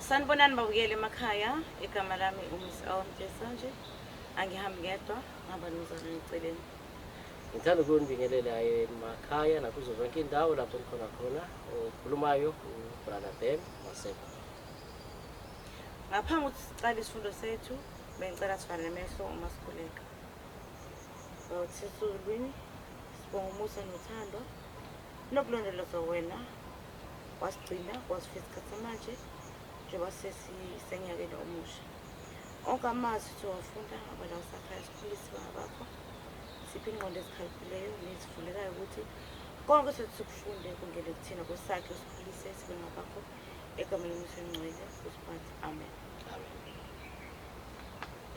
Sanibonani babukeli emakhaya, igama lami uMiss L Mtshesanje. Angihambi ngedwa, ngihamba nomzalwane eceleni. Ngithanda ukunibingelela emakhaya nakuzo zonke indawo lapho nikhona khona. Okhulumayo uBrother Ben Maseko. Ngaphambi kokuthi siqale isifundo sethu, bengicela sivale amehlo uma sikhuleka. Baba wasezulwini, sibonga umusa nothando nokulondolozwa wena, wasigcina wasifika isikhathi samanje njengoba sesisenyakeni omusha. Onke amazwi siwafunda abalawo sakhaya, sikhulise bangabakho, siphe ingqondo ezikhaliphileyo nezivulekayo ukuthi konke sethu sikufunde kungene kuthina kwesakhe, sikhulise sibe ngabakho egameni loMoya Ongcwele usiphathe, amen. Amen.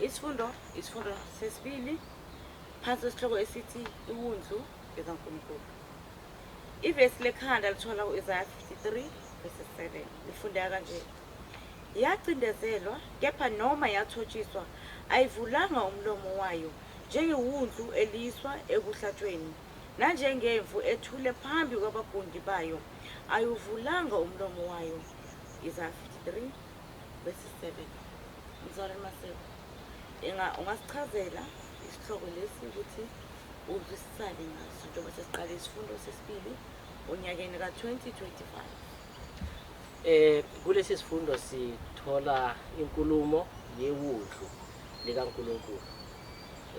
Isifundo sesibili phansi kwesihloko esithi iwundlu likaNkulunkulu. Ivesi lekhanda lithola ku-Isaya 53 verse 7, lifundeka kanje: yacindezelwa kepha noma yathotshiswa ayivulanga umlomo wayo, njengewundlu eliswa ekuhlatshweni, nanjengemvu ethule phambi kwabagundi bayo, ayivulanga umlomo wayo. Isaya 53 verse 7. Mzalwane Maseko, ungasichazela isihloko lesi ukuthi uzwisisane ngaso njengoba sesiqale isifundo sesibili onyakeni ka-2025? Kulesi sifundo sithola inkulumo yewundlu likaNkulunkulu.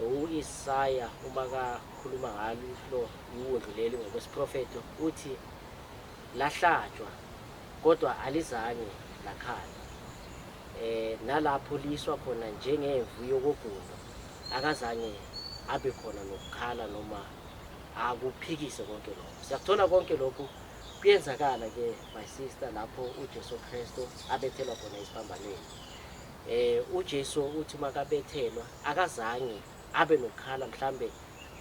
UIsaya uma kakhuluma ngalo iwundlu leli ngokwesiprofeto uthi lahlatshwa kodwa alizange lakhala. Nalapho liswa khona njengemvu yokugundwa, akazange abe khona nokukhala noma akuphikise konke lokho. Siyakuthola konke lokhu kuyenzakala ke, my sister, lapho uJesu Kristu abethelwa khona esiphambanweni. UJesu uthi makabethelwa akazange abe nokukhala, mhlambe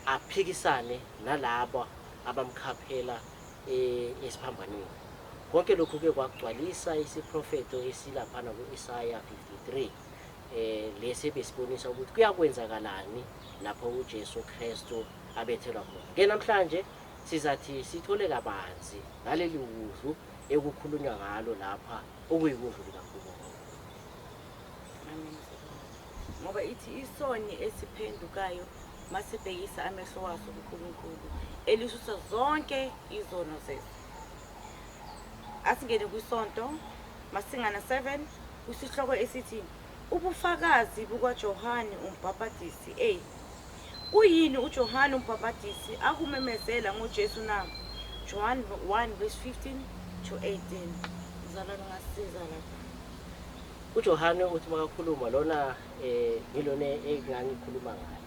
aphikisane nalabo abamkhaphela esiphambanweni. Konke lokhu ke kwagcwalisa isiprofeto esilaphana ku-Isaya 53, lesi besibonisa ukuthi kuyakwenzakalani lapho uJesu Kristu abethelwa khona. Ke namhlanje sizathi sithole kabanzi ngaleli wundlu ekukhulunywa ngalo lapha, okuyiwundlu likaNkulunkulu. Amen. Ngoba ithi isoni esiphendukayo masibhekisa amehlo waso kuNkulunkulu elisusa zonke izono zethu. Asingene kwisonto Masingana 7, kwisihloko esithi ubufakazi bukaJohane uMbhabhadisi. A. Kuyini uJohane uMbhabhadisi akumemezela ngoJesu na? John 1 verse 15 to 18. Mzalwane, ungasiza lapha? UJohane uthi makakhuluma lona, ngilona engangikhuluma ngayo.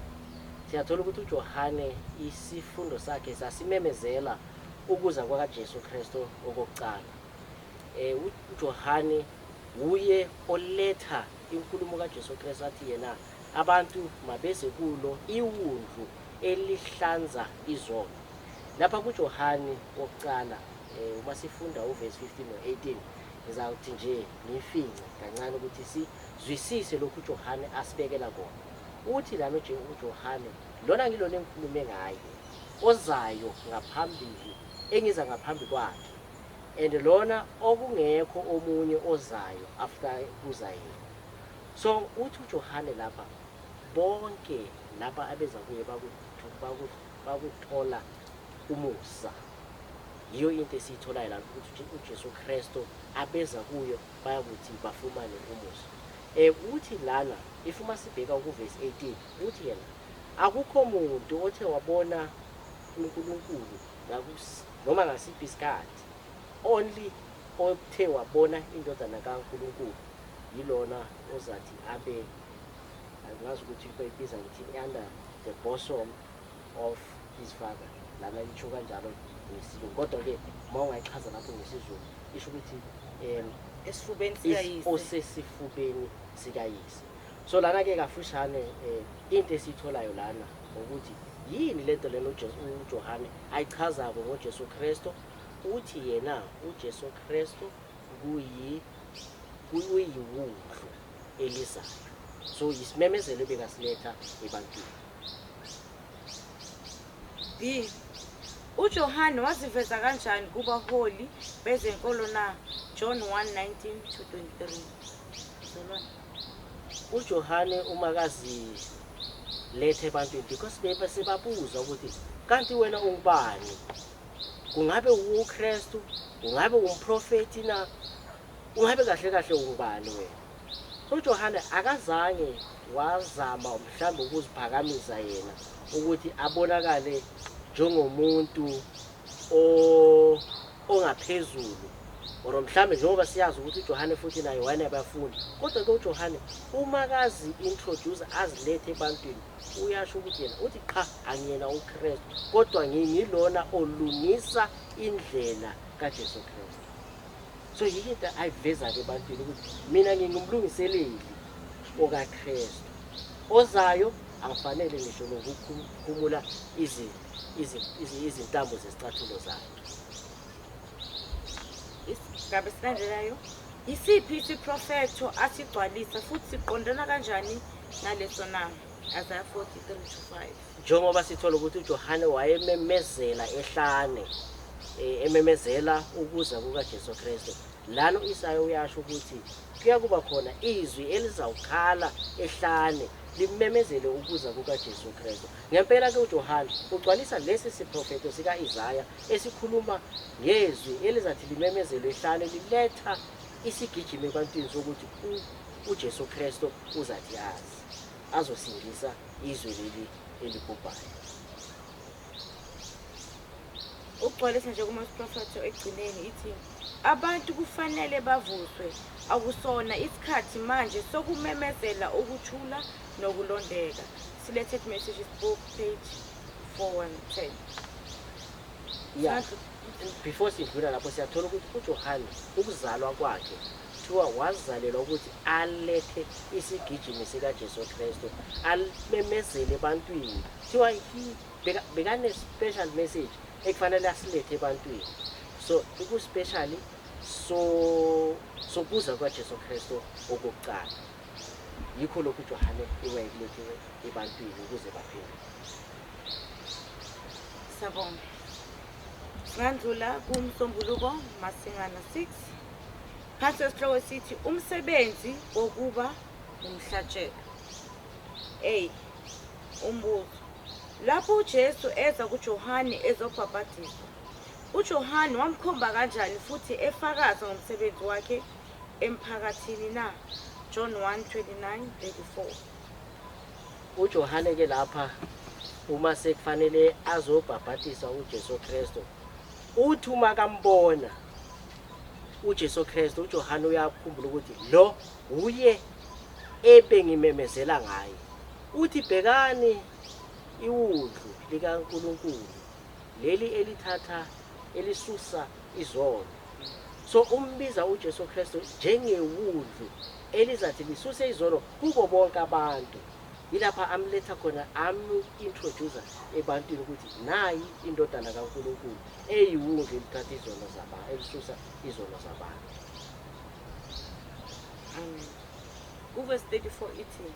Siyathola ukuthi uJohane isifundo sakhe sasimemezela ukuza kwakaJesu Kristu okokuqala. UJohane uye oletha inkulumo kaJesu Kristu, athi yena abantu mabeze kulo iwundlu elihlanza izono. Lapha kuJohane wokuqala, uma sifunda uverse 15 no-18, ngizawuthi nje ngifince kancane ukuthi sizwisise lokhu uJohane asibekela kona. Uthi lana uJohane, lona ngilona engikhulume ngaye, ozayo ngaphambili, engiza ngaphambi kwakhe, and lona okungekho omunye ozayo after kuza yena. So uthi uJohane lapha bonke laba abeza kuye bakuthola umusa. Yiyo into esiyitholayo lapho, ukuthi uJesu Kristu abeza kuyo bayakuthi bafumane umusa. Uthi lana if uma sibheka kuvesi 18, uthi yena akukho muntu othe wabona uNkulunkulu noma ngasiphi isikhathi, only othe wabona indodana kaNkulunkulu yilona ozathi abe, angazi ukuthi bayibiza ngithini, under the bosom of his father. Lana isho kanjalo ngesilungu, kodwa-ke uma ungayichaza lapho ngesiZulu isho ukuthi esifubeni sikayise. Osesifubeni sikayise. So lana-ke kafushane, into esiyitholayo lana ukuthi yini lento lena uJohane ayichazako ngoJesu Kristu. Uthi yena uJesu Kristu kuyiwundlu elizayo. So yisimemezelo ebekasiletha ebantwini. B. UJohane waziveza kanjani kubaholi bezenkolo na? John 1:19 to 23. Mzalwane. UJohane uma kazilethe ebantwini, because sebabuza ukuthi kanti wena ungubani, kungabe uwuKristu, ungabe umprofeti na, ungabe kahle kahle ungubani wena? So uJohane akazange wazama mhlawumbe ukuziphakamisa yena ukuthi abonakale njengomuntu ongaphezulu, or mhlambe njengoba siyazi ukuthi uJohane futhi naye wayenabafundi. Kodwa ke uJohane uma kazi introduce azilethe ebantwini, uyasho ukuthi yena uthi qha, angiyena uKristu, kodwa ngingilona olungisa indlela kaJesu Kristu. So yinto into ayiveza-ke ebantwini ukuthi mina ngingumlungiseleli okaKristu ozayo, angifanele ngisho nokukhumula izintambo zesicathulo zakhe. Isigaba esilandelayo, isiphi isiprofetho asigcwalisa futhi siqondana kanjani naleso na? Isaiah 43 to 5. Njengoba sithola ukuthi uJohane wayememezela ehlane, ememezela ukuza kukaJesu Kristu, lana uIsaya uyasho ukuthi kuyakuba khona izwi elizawukhala ehlane limemezele ukuza kukaJesu Kristu. Ngempela ke uJohane ugcwalisa lesi siprofetho sika-Isaya esikhuluma ngezwi elizathi limemezelwe ehlane, liletha isigijimi ebantwini sokuthi uJesu Kristu uzathi azi azosindisa izwe leli elibhubhayo. Ukugcwalisa nje kuma siprofetho ekugcineni ithi abantu kufanele bavuswe, akusona isikhathi manje sokumemezela ukuthula nokulondeka. Selected Messages book, page 410. Yeah. Before sidlula lapho, siyathola ukuthi uJohane ukuzalwa kwakhe kuthiwa wazalelwa ukuthi alethe isigijimi sikaJesu Kristu, alimemezele ebantwini. Kuthiwa bekane special message ekufanele asilethe ebantwini. So iku-specially so sokuza kukaJesu Kristu okokuqala. Yikho lokhu uJohane ewayekulethe ebantwini ukuze baphenduke. Sabonga. Singandlula kuMsombuluko Masingana 6. Phansi kwesihloko sithi umsebenzi wokuba umhlatshelo. A. Umbuzo. Lapho uJesu eza kuJohane ezobhabhadiswa, uJohane wamkhomba kanjani futhi efakaza ngomsebenzi wakhe emphakathini na? John 1:29-34. UJohane ke lapha uma sekufanele azobhabhadisa uJesu Kristu, uthi uma kambona uJesu Kristu, uJohane uyakhumbula ukuthi lo uye ebengimemezela ngaye. Uthi bhekani iwundlu likaNkulunkulu leli elithatha elisusa izono. So umbiza uJesu Kristu njengewundlu elizathi lisuse izono kubo bonke abantu. Yilapha amletha khona, amu-introduce ebantwini ukuthi nayi indodana kaNkulunkulu eyiwundlu elithatha izono zabantu, elisusa izono zabantu. Amen. Kuvesi 34 ithi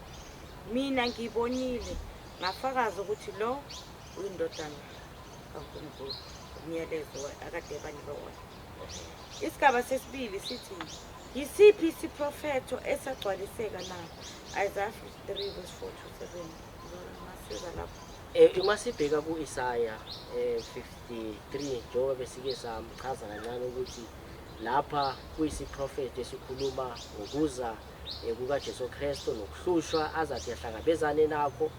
mina ngibonile ngafakaza ukuthi lo uyindodana kaNkulunkulu, umyalezo akade banika wona. Isigaba sesibili sithi yisiphi isiprofetho esagcwaliseka na? Isaiah 53 verse 4 to 7. Masiza lapho. Uma sibheka ku-Isaya 53, njengoba besike samchaza kancane ukuthi lapha kuyisiprofetho esikhuluma ngokuza kukaJesu Kristu nokuhlushwa azathi ahlangabezane nakho,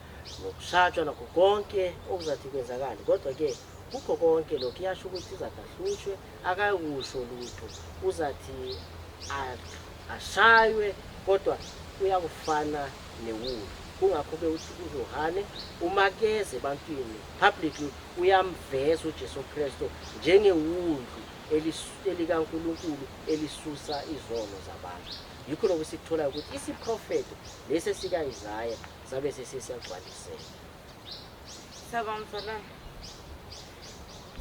nokushatshwa nakho konke okuzathi kwenzakale. Kodwa ke kukho konke lokhu iyasho ukuthi uzathi ahlushwe, akakusho lutho, uzathi ashaywe, kodwa uyakufana newulu. Kungakho-ke uJohane uma keze ebantwini publicly uyamveza uJesu Kristu njengewundlu elikaNkulunkulu elisusa izono zabantu. Yikho lokhu sikutholayo ukuthi isiprofetho lesi sika-Isaya sabe sesiyagcwaliseka. Siyabonga mzalwane.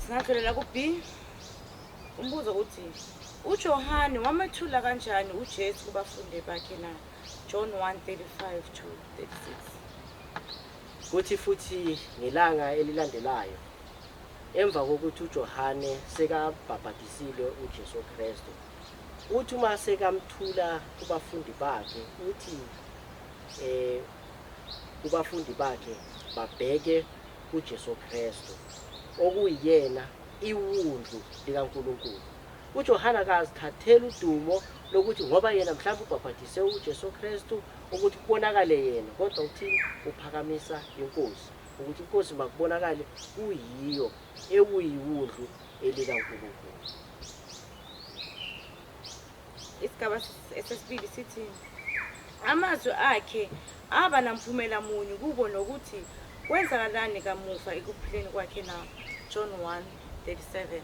Singadlulela ku-B. Umbuzo uthi uJohane wamethula kanjani uJesu kubafundi bakhe na? John 1:35 to 36. Kuthi futhi ngelanga elilandelayo emva kokuthi uJohane sekabhabhadisile uJesu Kristu, Uthi uma sekamthula kubafundi bakhe, uthi kubafundi bakhe babheke kuJesu Kristu okuyena iwundlu likaNkulunkulu. UJohane akazithathela udumo lokuthi ngoba yena mhlawumbe ubhabhadise uJesu Kristu ukuthi kubonakale yena, kodwa uthini? Uphakamisa inkosi ukuthi inkosi makubonakale kuyiyo ekuyiwundlu elikaNkulunkulu. Isigaba sesibili sithi amazwi akhe aba namphumela munye kubo nokuthi kwenzakalani kamuva ekuphileni kwakhe na? John 1:37.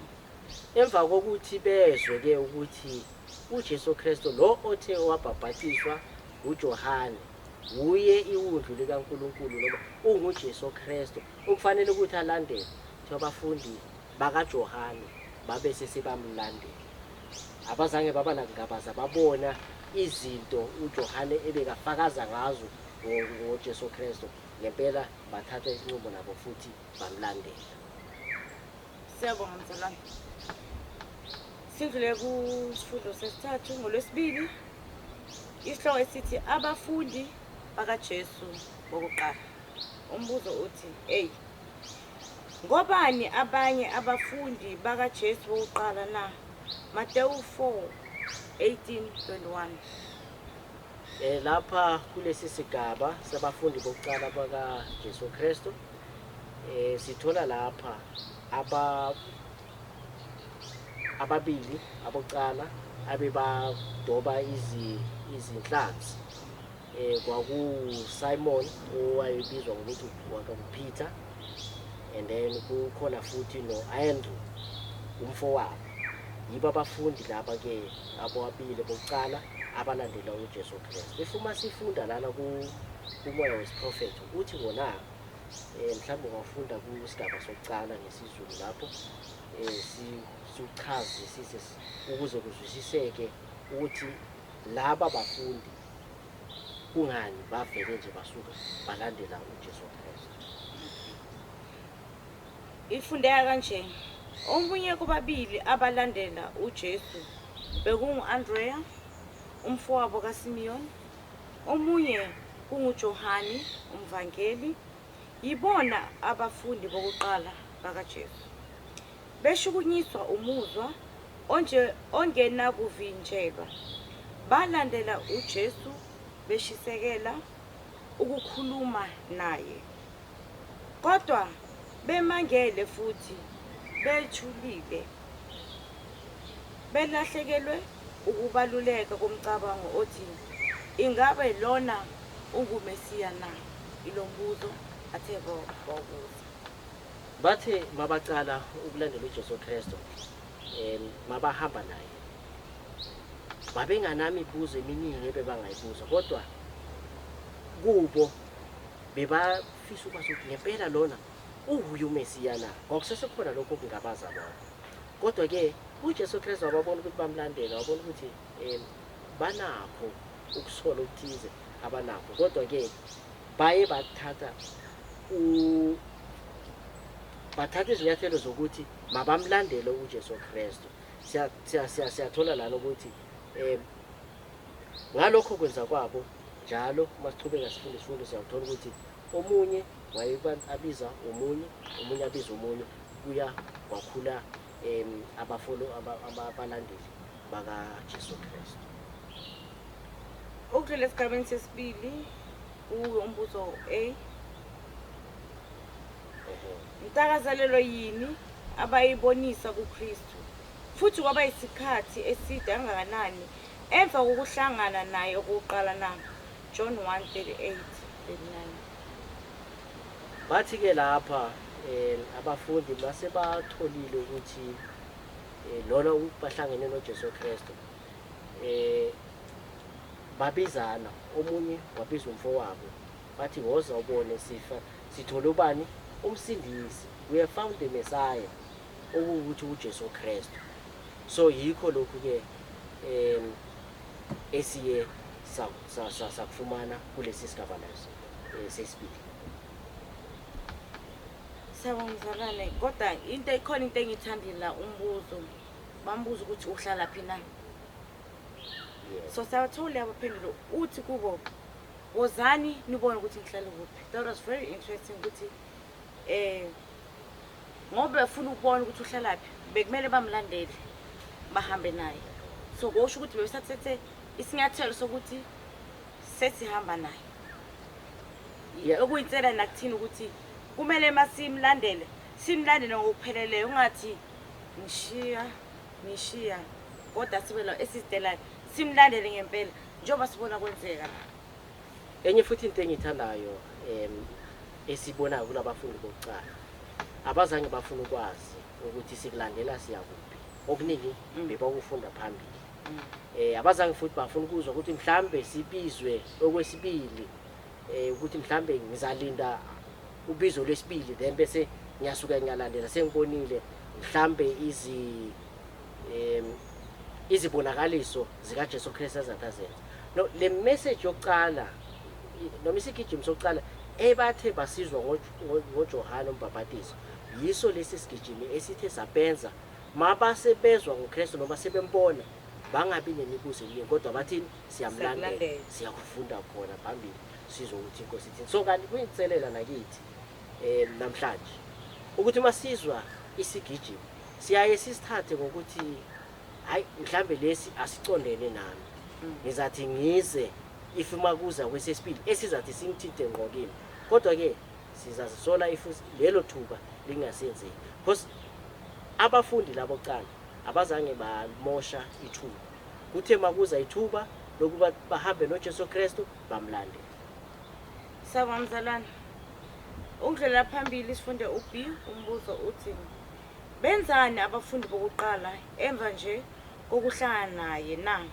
Emva kokuthi bezwe ke ukuthi uJesu Kristu lo othe wabhabhatiswa uJohane uye iwundlu likaNkulunkulu noma unguJesu Kristu okufanele ukuthi alandelwe, kuthiwa abafundi bakaJohane babe sesebamlandela. Abazange baba nakungabaza, babona izinto uJohane ebekafakaza ngazo ngoJesu Kristu, ngempela bathatha isinqumo nabo futhi bamlandela. Siyabonga mzalwane. Sindlule kusifundo sesithathu ngoLwesibili, isihloko esithi abafundi bakaJesu bokuqala. Umbuzo uthi, A, ngobani abanye abafundi bakaJesu bokuqala na? Mateyu 4:18-21. Lapha kulesi sigaba sabafundi bokuqala bakaJesu Kristu, sithola lapha ababili abokuqala abebadoba izinhlanzi. Kwaku Simon owayebizwa ngokuthi wakaPeter, and then kukhona futhi no-Andrew umfowabo. Yibo abafundi laba ke ababili bokuqala abalandela uJesu Kristu. If uma sifunda lana kumoya wesiprofetho uthi wona mhlawumbe ungafunda kusigaba sokuqala ngesiZulu lapho sichazisise ukuze kuzwisiseke ukuthi laba bafundi kungani bavele nje basuka balandela uJesu Kristu. Ifundeka kanje: omunye kubabili abalandela uJesu bekungu-Andrea, umfowabo kaSimiyoni, omunye kunguJohane umvangeli. Yibona abafundi bokuqala bakaJesu. Beshukunyiswa umuzwa ongenakuvinjelwa, balandela uJesu beshisekela ukukhuluma naye, kodwa bemangele futhi bethulile, belahlekelwe ukubaluleka komcabango othi ingabe lona unguMesiya na? Ilombuzo athe bawubuza. Bathe mabacala ukulandela uJesu Kristu, mabahamba naye, babenganami imibuzo eminingi ebebangayibuza, kodwa kubo bebafisa ukwazi ukuthi ngempela lona uhuye uMesiya na. Kwakusesekhona lokho okungabaza lokho. Kodwa-ke uJesu Kristu wababona ukuthi bamlandela, wabona ukuthi banakho ukusola okuthize abanakho, kodwa-ke baye bathatha izinyathelo zokuthi mabamlandele uJesu Kristu. Siyathola lana ukuthi ngalokho kwenza kwabo njalo uma sichubeka sifunda isifundo siyathola ukuthi omunye abiza omunye, omunye abiza omunye, kuya kwakhula abalandeli bakaJesu Kristu. Ukudlula esigabeni sesibili umbuzo A. Intakazelelo yini abayibonisa kuKristu, futhi kwaba isikhathi eside kangakanani emva kokuhlangana naye okokuqala na? John 1:38-39. Bathi ke lapha abafundi mase batholile ukuthi lona bahlangene noJesu Kristu, babizana, omunye wabiza umfowabo, bathi woza ubone sifa sithole ubani? Umsindisi. We have found the Messiah, okuwukuthi uJesu Kristu. So yikho lokhu ke esiye sakufumana kulesi sigaba leso sesibili. Siyabonga mzalwane, kodwa into ikhona into engiyithandile la, umbuzo bambuza ukuthi uhlala phi na. So siyawathola abaphendulo, uthi kubo, wozani nibone ukuthi ngihlale kuphi. That was very interesting ukuthi ngoba befuna ukubona ukuthi uhlalaphi, bekumele bamlandele bahambe naye. So kusho ukuthi bebesathethe isinyathelo sokuthi sesihamba naye. Okuyinsela nakuthina ukuthi kumele masimlandele, simlandele ngokupheleleyo, ungathi ngishiya ngishiya, kodwa sibe la esizidelayo, simlandele ngempela njengoba sibona kwenzeka la. Enye futhi into engiyithandayo esibonayo kulabafundi bokuqala, abazange bafuna ukwazi ukuthi sikulandela siya kuphi. Okuningi bebakufunda phambili. Abazange futhi bafuna ukuzwa ukuthi mhlambe sibizwe okwesibili, ukuthi mhlambe ngizalinda ubizo lwesibili, then bese ngiyasuka ngiyalandela sengibonile mhlambe izibonakaliso zikaJesu Kristu azathi azenza. No, le message yokuqala noma isigijimi sokuqala ebathe basizwa ngoJohane umbhaphatiso, yiso lesi sigijimi esithe sabenza mabase bezwa ngoKristu noma sebembona bangabi nemibuzo eminingi, kodwa bathini? Siyamlandela, Siyakulandela. Siyakufunda khona phambili, sizwe ukuthi inkosi ithini. So kanti kuyinselela nakithi namhlanje ukuthi masizwa isigijimi siyaye sisithathe ngokuthi hayi, mhlambe lesi asicondene nami, ngizathi ngize if makuza kwesesibili esizathi singithinte ngqo kimi. Kodwa ke sizazisola if lelo thuba lingasenzeki, because abafundi labo kuqala abazange bamosha ithuba. Kuthe makuza ithuba lokuba bahambe noJesu Kristu, bamlandela. Siyabonga mzalwane. Ukudlulela phambili sifunde u-B, umbuzo uthi benzani abafundi bokuqala emva nje kokuhlangana naye na?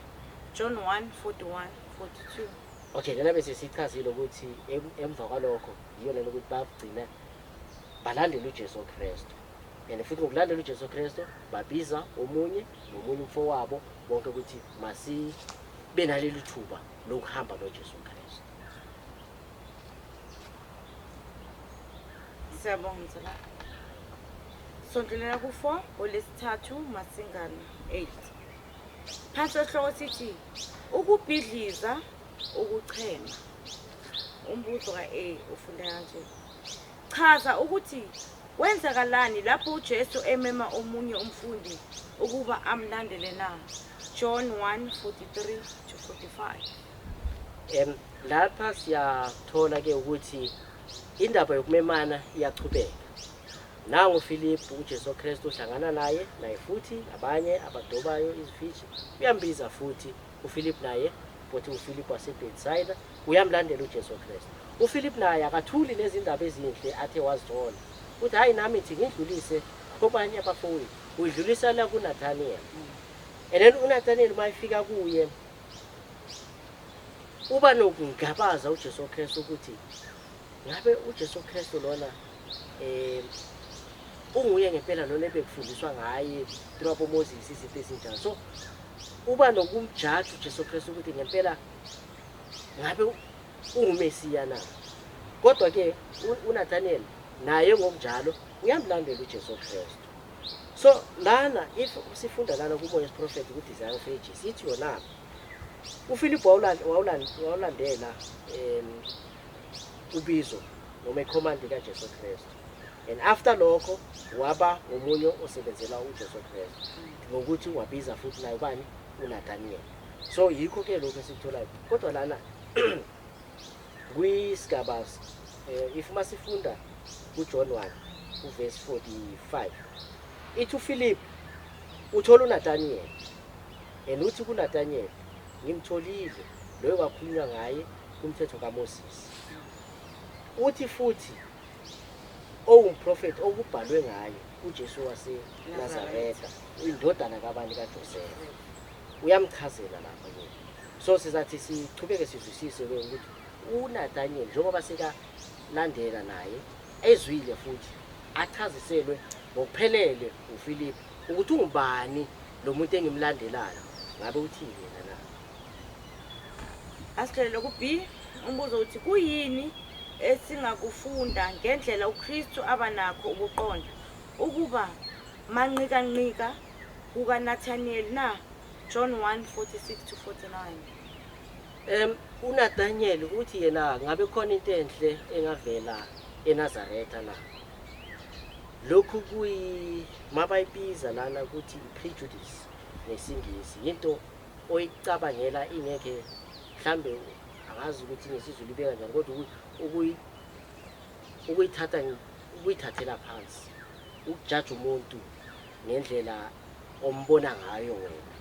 John 1 41 42. Okay, lena bese sichazile ukuthi emva kwalokho yiyo lena ukuthi bagcina balandela uJesu Kristu, and futhi ngokulandela uJesu Kristu babiza omunye nomunye umfowabo bonke ukuthi masibe naleli thuba lokuhamba noJesu Kristu. Siyabonga mzalwane. Sondlulela ku-4, olesithathu Masingana 8. Phansi kwesihloko sithi ukubhidliza ukuchema. Umbuzo ka-A ufunda kanje. Chaza ukuthi kwenzakalani lapho uJesu emema omunye umfundi ukuba amlandele na? John 1:43 to 45. Lapha siyathola ke ukuthi indaba yokumemana iyachubeka. Nangu Philip, uJesu Kristu uhlangana naye, naye futhi abanye abadobayo izifishi, uyambiza futhi uPhilip naye, futhi uPhilip waseBethsaida uyamlandela uJesu Kristu. uPhilip naye akathuli lezi ndaba ezinhle athe wazithola. Uthi hayi, nami ngithi ngidlulise kubanye abafowethu. Uyidlulisa la kuNathaniel. And then uNathaniel mayifika kuye uba nokungabaza uJesu Kristu ukuthi ngabe uJesu Kristu lona unguye ngempela lona ebekufundiswa ngaye through abo Moses, izinto ezinjalo. So uba nokumjaja uJesu Kristu ukuthi ngempela ngabe unguMesiya na. Kodwa ke uNathaniel naye ngokunjalo uyamlandela uJesu Kristu. So lana if sifunda lana kuMoya Wesiprofethi ku-Desire of Ages, ithi yona uPhilip wawulandela ubizo noma icommand kaJesu Kristu, and after lokho waba omunye osebenzela uJesu Kristu ngokuthi wabiza futhi naye ubani, uNathaniel. So yikho ke lokho esikutholayo. Kodwa lana kwisigaba if masifunda kuJohn 1 uverse 45, ithi uPhilip uthola uNathaniel and uthi kuNathaniel, ngimtholile loyo kwakhulunywa ngaye kumthetho kaMoses, uthi futhi owumprofeti okubhalwe ngaye, uJesu waseNazaretha, indodana kabani, kaJoseph. Uyamchazela lapha ke. So sizathi sichubeke sizwisise ke ukuthi uNathaniel njengoba sekalandela naye ezwile futhi achaziselwe ngokuphelele uPhilip ukuthi ungubani lo muntu engimlandelayo, ngabe uthini yena na? Asidlulele ku-B, umbuzo uthi kuyini esingakufunda ngendlela uKristu abanakho ukuqonda ukuba manqikanqika kukaNathaniel na? John 1 46 to 49. UNathaniel uthi yena ngabe khona into enhle engavela eNazaretha na? Lokhu kuyi mabayibiza lana ukuthi i-prejudice ngesingisi, into oyicabangela ingekhe, mhlambe angazi ukuthi ngesiZulu ibeka kanjani, kodwa ukuyithatha ukuyithathela phansi, ukujaja umuntu ngendlela ombona ngayo wena.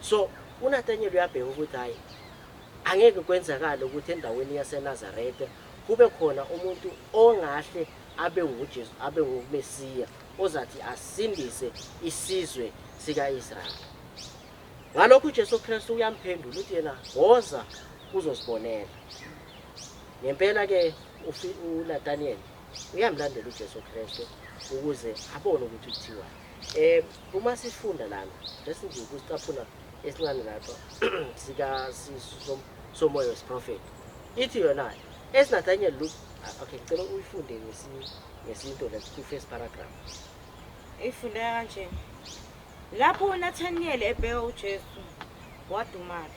So uNathaniel uyabheka ukuthi hayi, angeke kwenzakale ukuthi endaweni yaseNazaretha kube khona umuntu ongahle abe nguJesu, abe nguMesiya ozathi asindise isizwe sika-Israyeli. Ngalokho uJesu Kristu uyamphendula uthi yena woza uzozibonela. Ngempela ke uNathaniel uyamlandela uJesu Kristu ukuze abone ukuthi kuthiwa. Uma sifunda lana, just nje ukusicaphuna esincane lapha sika somoya wesiprofeti. Ithi yona as Nathaniel look, okay, ngicela uyifunde ngesinto la ku first paragraph. Ifundeka kanje. Lapho uNathaniel ebheka uJesu, wadumala.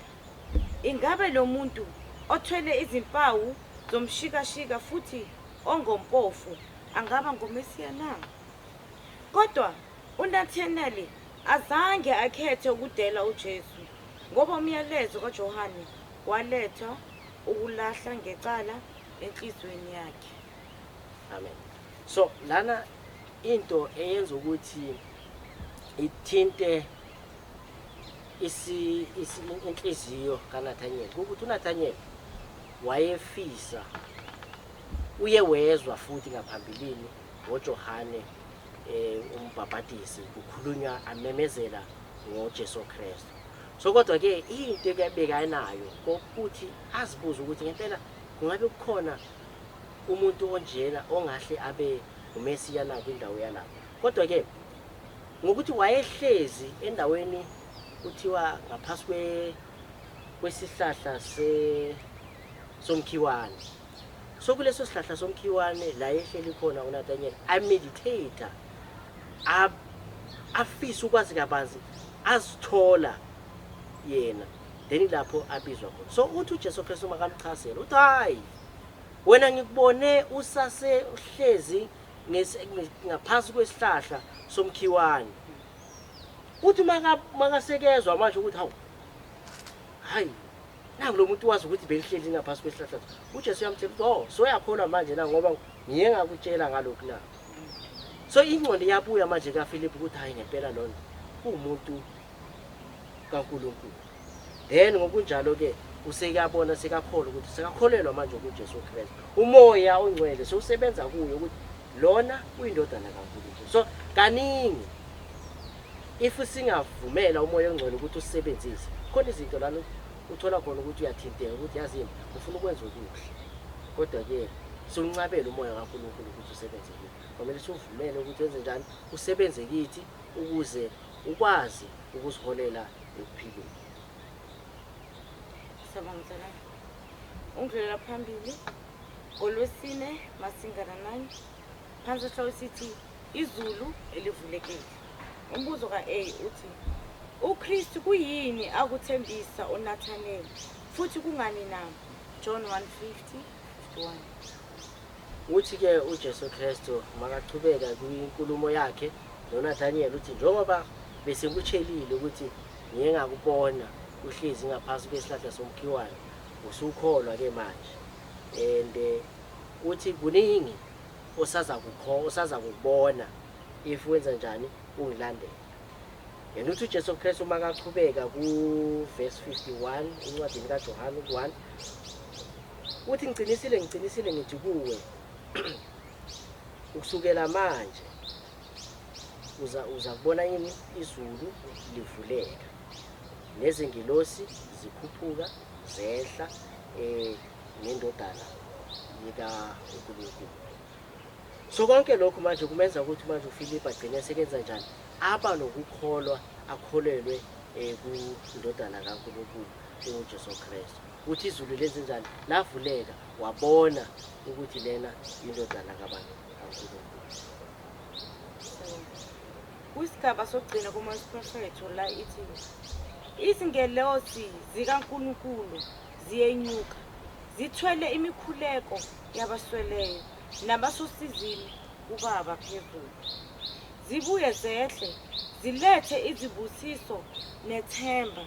Ingabe lo muntu othwele izimpawu zomshikashika futhi ongompofu angaba nguMesiya na? Kodwa uNathaniel azange akhethe ukudela uJesu, ngoba umyalezo kaJohane waletha ukulahla ngecala enhliziyweni yakhe. Amen. So lana into eyenza ukuthi ithinte inhliziyo kaNathaniel ukuthi uNathaniel wayefisa, uye wezwa futhi ngaphambilini ngoJohane umbhabhadisi kukhulunywa amemezela ngoJesu Kristu. So kodwa ke into ekabekanayo ukuthi azibuze ukuthi ngempela kungabe kukhona umuntu onjena ongahle abe uMesiya na kwindawo yalapho. Kodwa ke ngokuthi wayehlezi endaweni kuthiwa ngaphasi kwesihlahla somkhiwane. So kuleso sihlahla somkhiwane la ehleli khona uNathaniel ameditate, afisa ukwazi kabanzi, azithola yena, then lapho abizwa khona. So uthi uJesu Kristu makamchazela uthi hayi wena ngikubone usase uhlezi ngaphansi kwesihlahla somkhiwane. Uthi makasekezwa manje ukuthi hawu hayi nangu lo muntu wazi ukuthi benihleli ngaphansi kwesihlahla. uJesu uyamtshela ukuthi oh soyakholwa manje na ngoba ngiye ngakutshela ngalokhu na. So ingqondo iyabuya manje kaPhilip ukuthi hayi ngempela lona uwumuntu kaNkulunkulu. Then ngokunjalo ke usekuyabona sekakholwa ukuthi sekakholelwa manje kuJesu Kristu. Umoya ongcwele sewusebenza kuye ukuthi lona uyindodana kaNkulunkulu. So kaningi if singavumela umoya ongcwele ukuthi usebenzise, khona izinto lana uthola khona ukuthi uyathinteka ukuthi yazini ufuna ukwenza okuhle, kodwa ke siwuncabele umoya kaNkulunkulu ukuthi usebenze kithi. Kwamele siwuvumele ukuthi wenze njani, usebenze kithi ukuze ukwazi ukusiholela ekuphileni. Siyabonga mzalwane. Ungidlulela phambili ngolwesine masingana 9 phansi esihloko sithi izulu elivulekile. Umbuzo ka-A uthi uKristu kuyini akuthembisa uNathaniel futhi kungani na? John 1:50 51. Uthi ke uJesu Kristu makachubeka kwinkulumo yakhe noNathaniel uthi njengoba besengikutshelile ukuthi ngiye ngakubona uhlezi ngaphansi kwesihlahla somkhiwane, usukholwa ke manje. And uthi kuningi osaza kukubona if wenza njani ungilandela. Yena uthi uJesu Kristu makachubeka ku verse 51 encwadini kaJohane 1 uthi ngicinisile ngicinisile ngithi kuwe ukusukela manje uza kubona yini izulu livuleka nezingilosi zikhuphuka zehla nendodana kaNkulunkulu. So konke lokhu manje kumenza ukuthi manje uPhilip agcine sekenza njani, aba nokukholwa, akholelwe kundodana kaNkulunkulu uJesu Kristu. Uthi izulu lenze njani, lavuleka, wabona ukuthi lena indodana kaNkulunkulu. Kwisigaba sokugcina kuMoya Wesiprofetho la ithi Izingelosi zikaNkulunkulu ziyenyuka, zithwele imikhuleko yabasweleyo nabasosizini kuBaba phezulu. Zibuye zehle, zilethe izibusiso nethemba,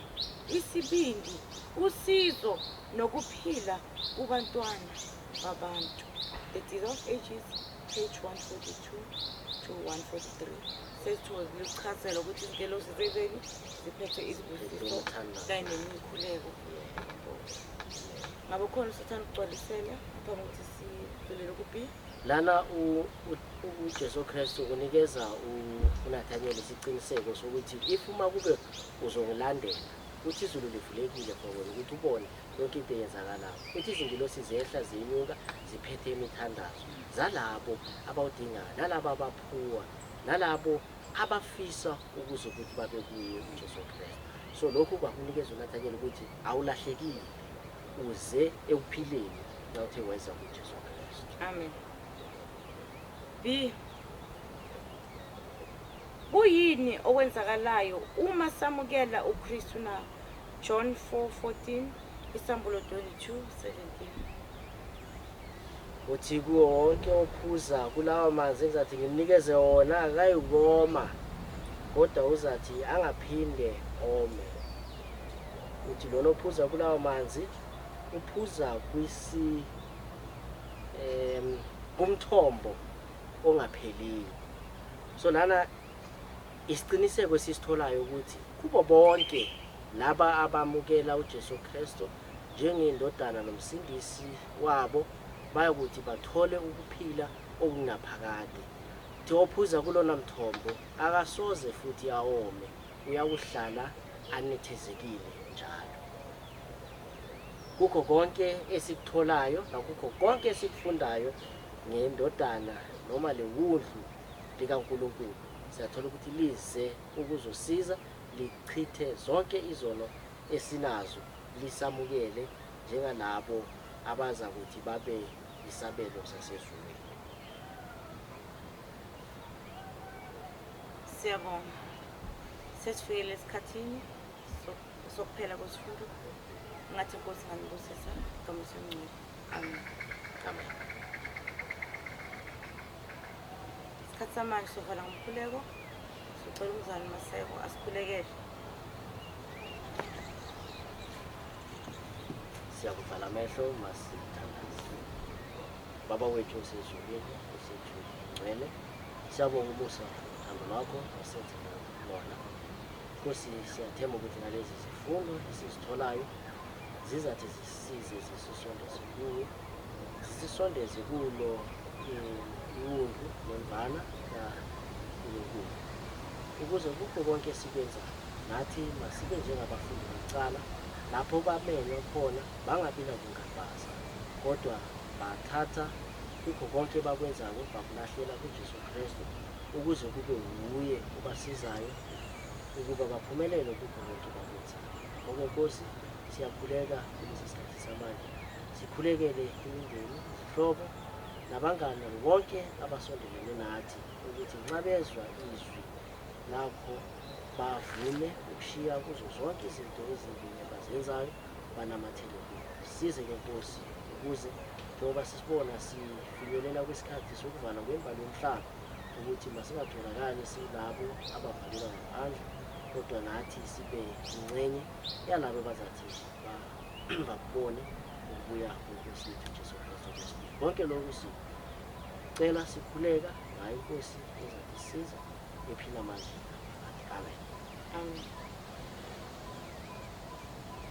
isibindi, usizo nokuphila kubantwana babantu. The Desire of Ages, page 142 to 143. Sesithokozile ukuchazela ukuthi izingelosi zenzeni, ziphethe izibusiso kanye nemikhuleko. Ngabe khona usathanda ukugcwalisela ngaphambi kokuthi sidlulele ku-B? Lana uJesu Kristu unikeza uNathaniel isiqiniseko sokuthi if uma kube uzongilandela, uthi izulu livulekile for wena ukuthi ubone yonke into eyenzakalayo. Uthi izingilosi zehla zinyuka ziphethe imithandazo zalabo abawudingayo, nalabo abaphuwa, nalabo abafisa ukuze ukuthi babe kuye uJesu Kristu. So lokhu kwakunikeza uNathaniel ukuthi awulahlekile, uze ekuphileni nawuthe weza kuJesu Kristu. Amen. B. Kuyini okwenzakalayo uma samukela uKristu na? John 4:14, Isambulo 22:17. Uthi kuwo wonke ophuza kulawa manzi engizathi ngimnikeze wona akayikoma, kodwa uzathi angaphinde ome. Uthi lona ophuza kulawa manzi uphuza kwisi kumthombo ongapheliyo. So lana isiqiniseko esisitholayo ukuthi kubo bonke laba abamukela uJesu Kristu njengendodana nomsindisi wabo bayakuthi bathole ukuphila okunaphakade. Uthi ophuza kulona mthombo akasoze futhi aome, uyakuhlala anethezekile njalo. Kukho konke esikutholayo nakukho konke esikufundayo ngendodana noma lewundlu likaNkulunkulu, siyathola ukuthi lize ukuzosiza lichithe zonke izono esinazo, lisamukele njengalabo abaza kuthi babe isabelo sasezulwini. Siyabonga. Sesifikele esikhathini sokuphela kwesifundo. Ngathi Nkosi nganibusisa igama lengcwele. Amen. Amen. Isikhathi samanje sovala ngomkhuleko. Sicela umzali Maseko asikhulekele. Siyakuvala amehlo masithandaze. Baba wethu osezulwini, osethu ngcwele, siyabonga umusa nothando lwakho osenzele lona. Nkosi, siyathemba ukuthi nalezi zifundo esizitholayo zizathi zisisize zisisondeze kuwe, zisisondeze kulo iwundlu nemvana kaNkulunkulu, ukuze kukho konke esikwenzayo nathi masibe njengabafundi bokuqala lapho bamenywa khona bangabi nakungabaza, kodwa bathatha kukho konke bakwenzayo bakulahlela kuJesu Kristu, ukuze kube wuye obasizayo ukuba baphumelele kukho konke bakwenzayo. Ngakho Nkosi, siyakhuleka kulesi sikhathi samanje, sikhulekele imindeni, izihlobo nabangani nabo bonke abasondelene nathi, ukuthi nxa bezwa izwi lakho bavume ukushiya kuzo zonke izinto ezimbi abazenzayo banamathele kuyo. Size ke Nkosi, ukuze njengoba sisibona sifinyelela kwisikhathi sokuvalwa kwembali yomhlaba, ukuthi masingatholakali silabo abavalelwa ngaphandle, kodwa nathi sibe ingxenye yalabo abazathi bakubone ukubuya kweNkosi yethu Jesu Kristu kwesibili. Konke lokhu sicela sikhuleka ngayo iNkosi ezathi siza ephila manje